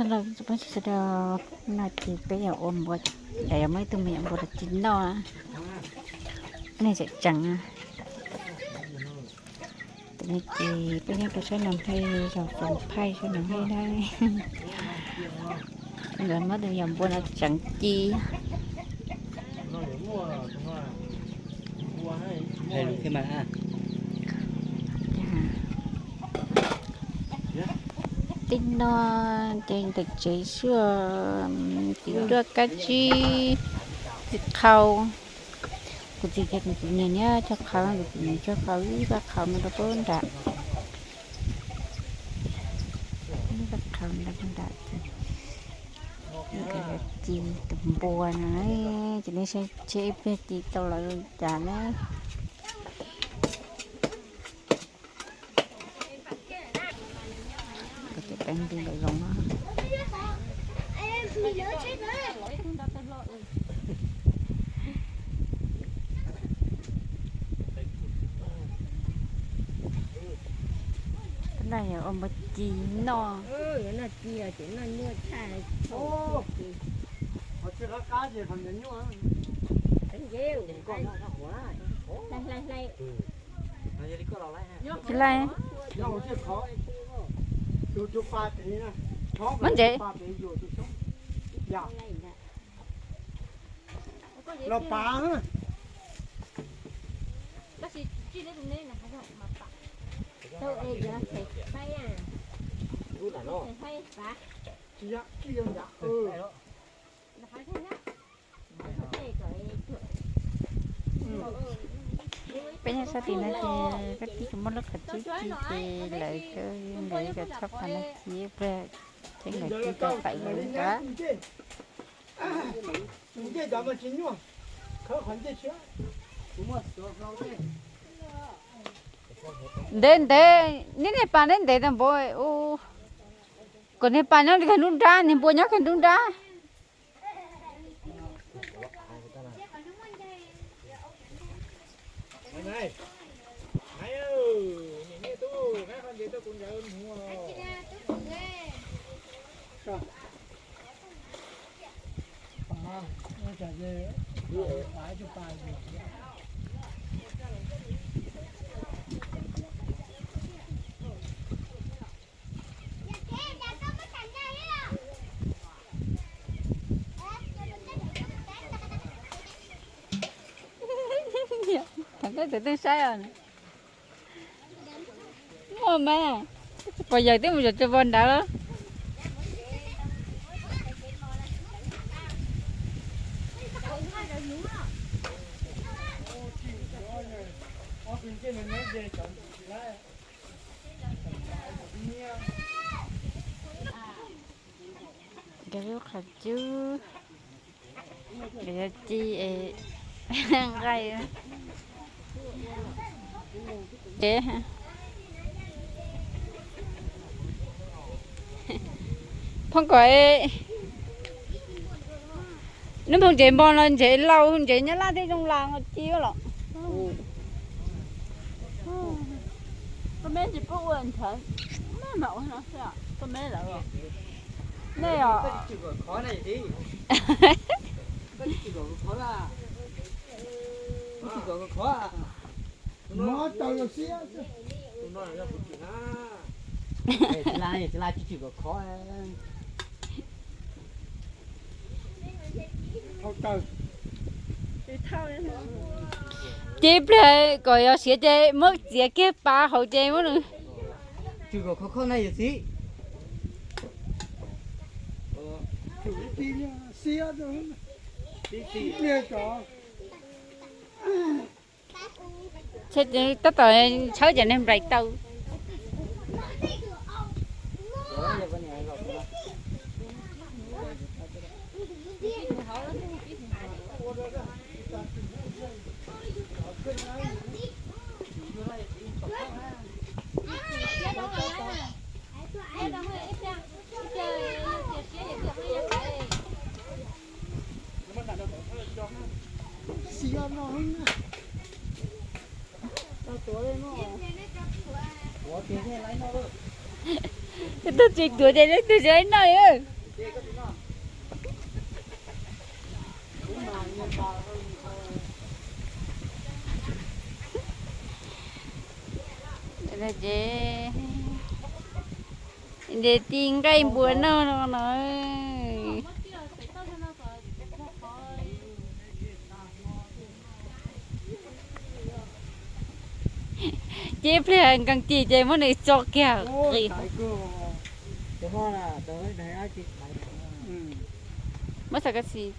Peb sawv daws, no ces peb yuav ua npua, lawv yuav muab ib tug me nyuam npua los ci noj. Nej tseem tseem, tus no ces peb nyob rau sab Nag Hej, zos Foom Phaij sab Nag Hej na. Nkawd muab tus me nyuam npua no tseem ci. Tej no ces ntawm tsev xwb, txiv duaj kab tsib, txiv qhau. Kuv txiv ces kuv txiv niam nyob cog qhau, kuv txiv niam cog qhau ib pab qhau no rau pab nram, ib pab qhau no rau pab nram ces ci tus npua no, ces nej saib seb ib pliag ci tau lawv li cas ne. Cov teeb nti ntawm zoov no. Tab laj yog ua npua ci noj. Tsis laij. Muab ntsev. Los pav. Peb nyob sab tim no ces koj tij kuv muab lub qhov cub ci ces lawv, nkawd cov tshaj pas no ci ib pliag ces nkawd ci tau tawm lawv nrad. Ntev ntev, neb niag pas ntev ntev tau npaum, kom niag pas nyob li kag nruab nrab, niag npua nyob kag nruab nrab. Thov koj tus twg saib os. Muaj mas, tsis pom yawg twb mus zov cov vos nrad. Nkawd lub qhov cub, nkawd yuav ci es nqaij. Phoo kom, neb phoo ntsev npo no ntsev laus ntsev nyab laj thiab zoo las ci los. Nej os. Ces ib pliag kom yog siav ces muab txiav kiag pas hauv ces muab nws. Tab tom tshawb cov niag nplaim taw. Tab Tus tsis tuav ces tus tsis noj. Ces ntes ti nqaij npua noj no no. Ces pliag nkees ci ces muab nws tso kiag qis. Muab xav kas xis.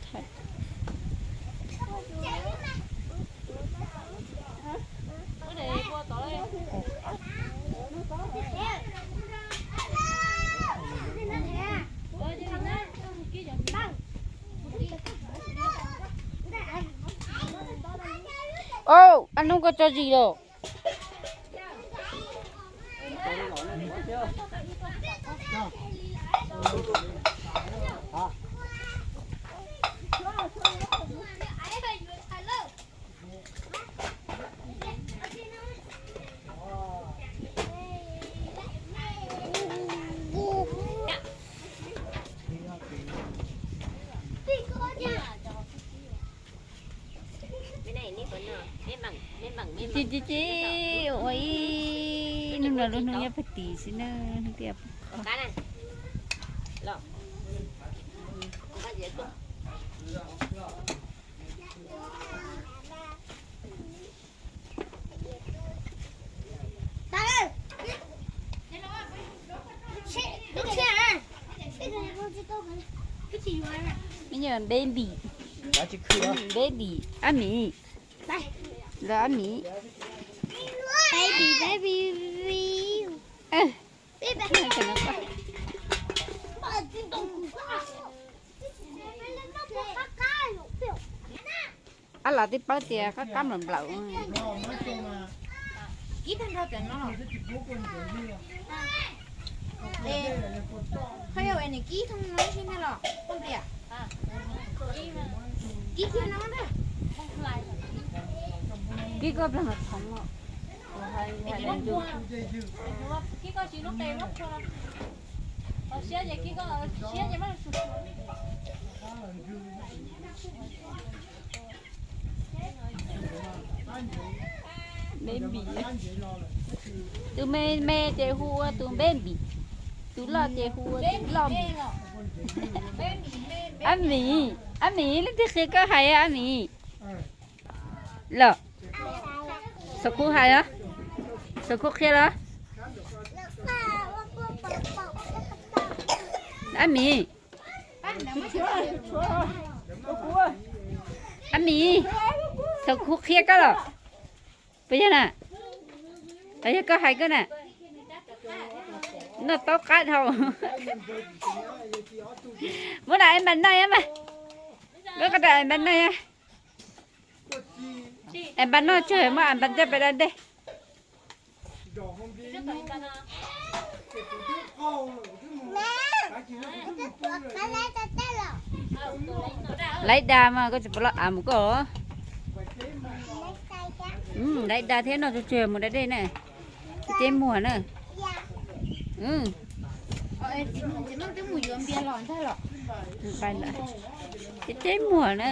Au, ab hnub koj tso zis los. Ci ci ci, ua ib hnub no lub hnub nyob pag tis xwb na, hnub tiag. Me nyuam baby, baby, ab mi, lawv ab mi. Ab los twb paub tias qab qab nplaum nplaum. Kib tag nrho cov no. Qhov yog nws kib thooj no ib si ntag los poj npias. Kib kiag no ntag. Kib koj plag no txhoov os. Baby. Tus me me ces hu ua tus baby, tus loj ces hu ua tus loj npis. Ab mi, ab mi, leej twg qhia koj hais ab mi? Los, Xov Khuv hais los, Xov Khuv qhia los. Ab mi, ab mi, Xov Khuv qhia koj los. Puas yog na? Yog koj hais koj na. Noj taub qab dhau. Muab na es npas noj mas. Koj ko es npas noj. Es npas noj tsuag muab es npas coj pem da dej. Laiv da mas koj tsis pom los av mus koj. Laiv da thiab noj tsuag tsuag mus da dej na. Ceb muag na. Ceb muag na.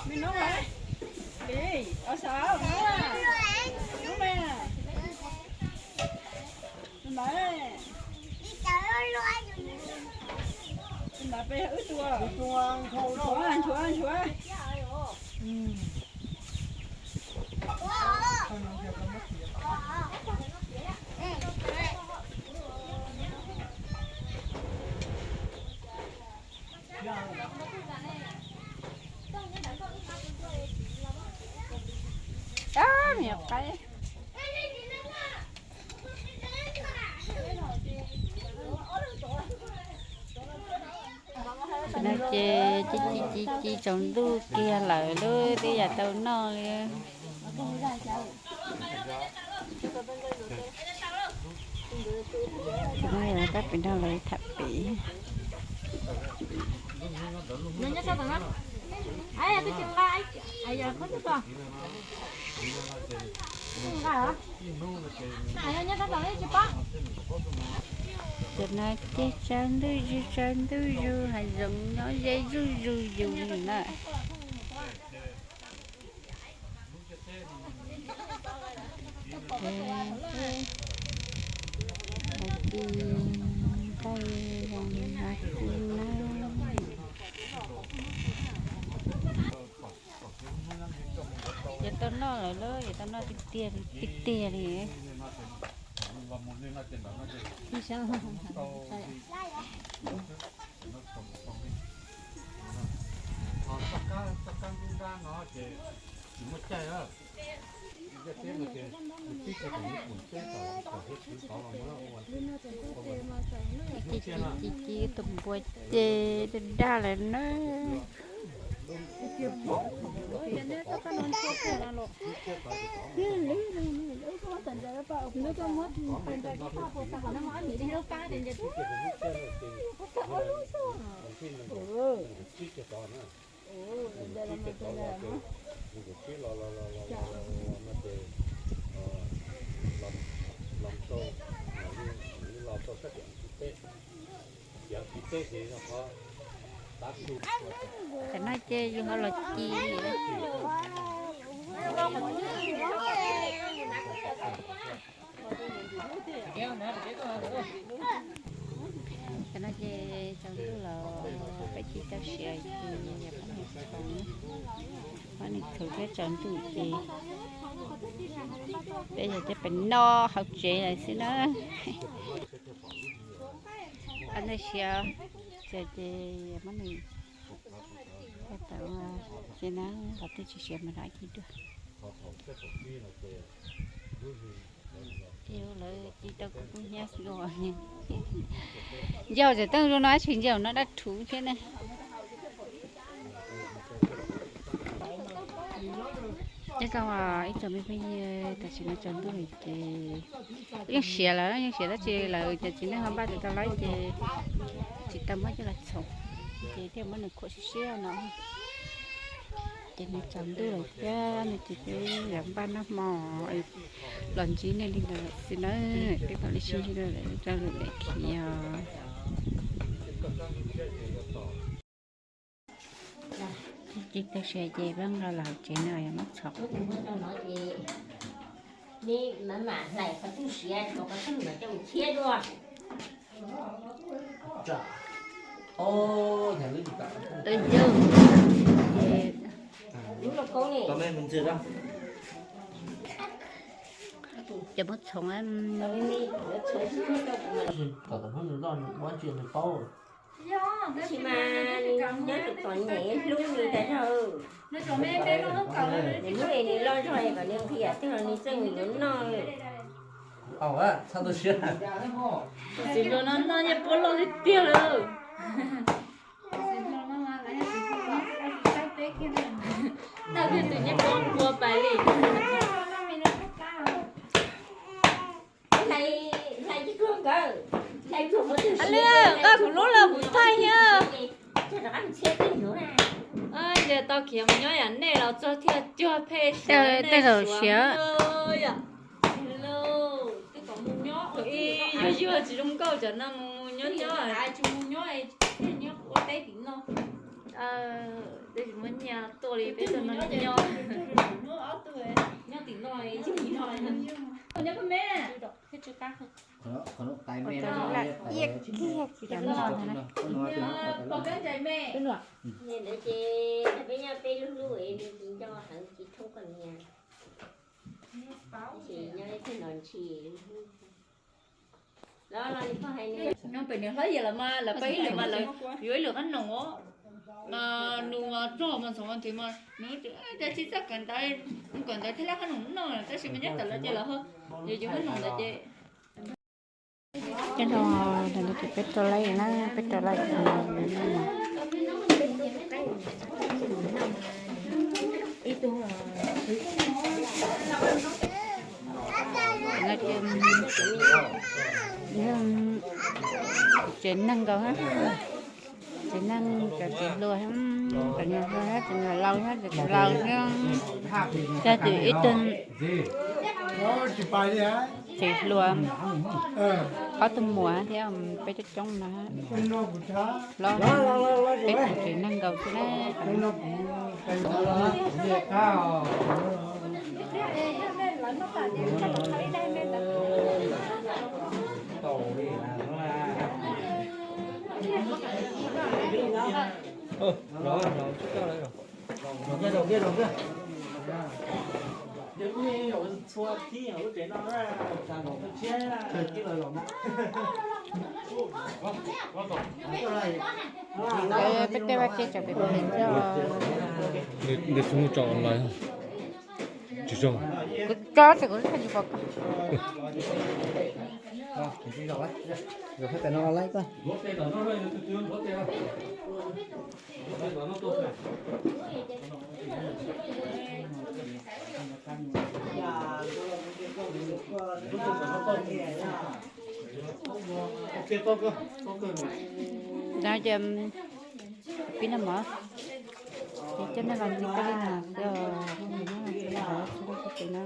Me nub, Lis, os, sawv, nub me, tus ntawd, tus ntawd peb wb tua, nchuav, nchuav, nchuav. Ab, me nyuam qaib. No ces ci ci ci ci tsaus ntuj kiag lawm lub twb yam tau noj li. Tab pem no lawv tham pem. Cov no ces tsaus ntuj zuj tsaus ntuj zuj hav zoov nyob ze zuj zus yus na. Ci nqaij zoo no xwb na. Yuav tau noj lawm lauj, yuav tau noj tiag tiag tiag tiag li. Ci ci ci ci tus npua ces daj daj lawm na. Tam no ces yus ho los ci. Tam no ces tsaus ntuj los peb tsis tau siav ces yog pab nws txhoov, pab nws txhoov thiab tsaus ntuj ces peb yog coj pem noj hauv tsev lawm xwb na. Pab nws siav txias ces pab nws tau ces na, qhov twg tsis siav mas rov ib dua. Lawv ci tau kuv kub hnyiab xwb os. Ncauj tseem teeb zoo no tsis ncauj no dab rhuv thiab ne. Nyob zoo ib tsoom me phooj ywg, tam sim no tsaus ntuj lawm ces yeej siav lawm, yeej siav tab sis lawv cov txiv neej ho npaj tsis tau laib ces tsis tau muab coj los txhoov, ces thiaj muab nws khuam siab siab no. Ces nws tsaus ntuj lawm thiab no ces peb yuav npaj noj hmo los ntsib nej li ntawd xwb na. Peb mam li sib ntsib dua lwm daim khiv os. Ci tau siav ces peb nqa los hauv tsev no yog muab txhoov. Ces muab txhoov. Tab sis mas nws nyob tus tom nyem hlub nws tas zog. Nws hlub es nws loj zog es kom nws qhia twg los nws txawj mus yuav noj. Tus txiv hluas no noj nyiaj puab loj tiag tiag lawm. Noj kiag tus nyiaj puab npua pais li. Nqa kuv lub los kuv thaij thiab. Ces tau khiav mus nyob yam nej los txog thiaj cuag phem siav, tej zaum siav. Ib yug yug tsis zoo nkauj cov no mus nyob nyob. Muab nyiaj tuaj li peb tuaj no nyob. Pom kab ntsais me. Ntawd ces peb nyob peb lub hlub es nws tsis nco heev tsis thoob kom nias. Tab sis nyob ib tug no ntshis lub hlub. Nyob pem nws hlob yawg lawv mas lawv pab ib lwm mas lawv yuav ib lwm qab noom os. Mas nws mas rog mas ntxoov mas nws cas tsis txawj kawm ntawv, kawm ntawv thiaj li qab noom noj tab sis mas nyob tom lawv ces lawv ho yuav yuav qab noom ntawd ces. Nyob rau ntawm no ces peb rau laij na, peb rau laij no. Tsev neeg nkaus hab, tsev neeg cov tsev hluas, cov nyuam hluas hab, cov nyuam laus hab, cov laus hab, cov ib tug tsev hluas, ob tug muam thiab peb coob coob no, peb tsev neeg nkaus xwb na. Peb tej vaj tse tsam pem pem tso. Nws tsis mus tso online, tsis zoo. Kuv tso ces kuv tsis pom koj. Ces pib noj mov, ces coj nej los ntxim peb li no xwb os, peb mus noj txiv lawm, txhob rau txog pem no.